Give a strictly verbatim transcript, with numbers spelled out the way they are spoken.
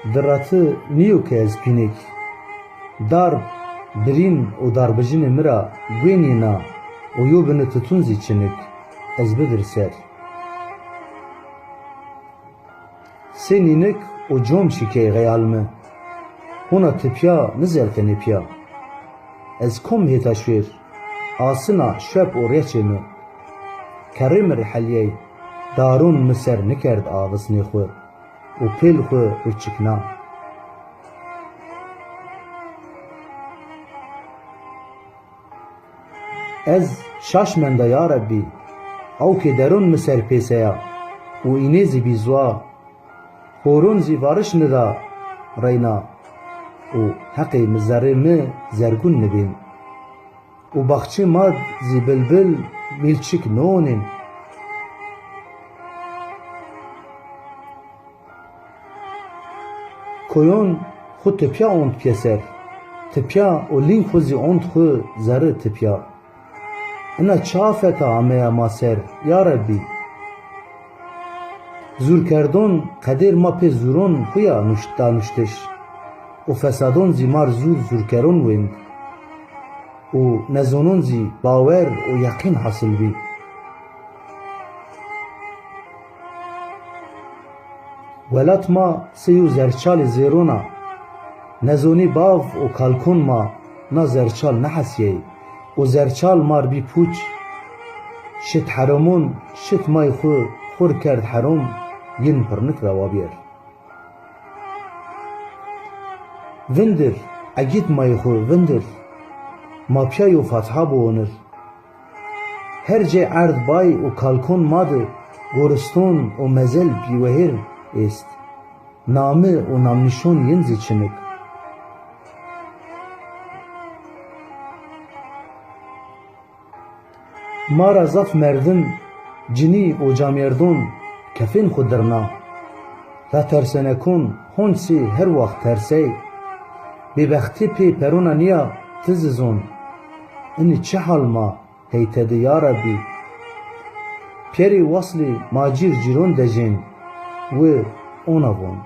Di ra ti nîyo ke ez pînik. Darb, birîn û darbijinê mi ra guênî na û yo bini titun zî çinik, ez bidir ser. Sê nînik û com şikey xeyal mi. Hona tipya mi zerqenê pîya. Ez kom hêta şwêr, asina şwep û rêçê mi. Kerrê mi rihelîyey, daron mi ser nikerd avisnê xwu û pêl xwu ruçikna. Ez şaş menda ya Rebbî, awkê deron mi ser pêseya û înê zî bî zwa. Horon zî variş nida reyna û heqê mi zerrê mi zergûn nibên. Û baxçê ma zî bilbil mîlçik nonên. Koyon xwu tipya ont pîyeser, tipya û lîng xwu zî ont xwu zerri tipya. Ina çi afeta ameya ma ser, ya Rebbî? Zûrkerdon qedêr ma pê zûron xwu ya nuşt-, da nuştiş û fesadon zî mar zûr zûrkeron wênd û nezonon zî bawer û yeqîn hasil bî. Welat ma sey yo zerçalê zêron a. Nezonî bav û kalkon ma na zerçal nehesîyey û zerçal mar bî pûç. Şit heromon, şit may xwu xwur kerd herom, yin pirnik rewa bîyer. Vindir, egît may xwu vindir. Ma pîya yo fatiha biwonir. Her cê erd bay û kalkon ma di goriston û mezel bîwehêr êst. Nami û namnîşon yin zî çinik. Ma ra zaf merdim, cinî û camêrdon kefên xwu dirna. Ratersenekon honc sê her waxt tersey. Bêbextî pê perona nîya, ti zî zon. Inî çi hal ma hey tedi ya Rebbî? Pîyerê waslî ma cîr cîron dejên, wi ona von.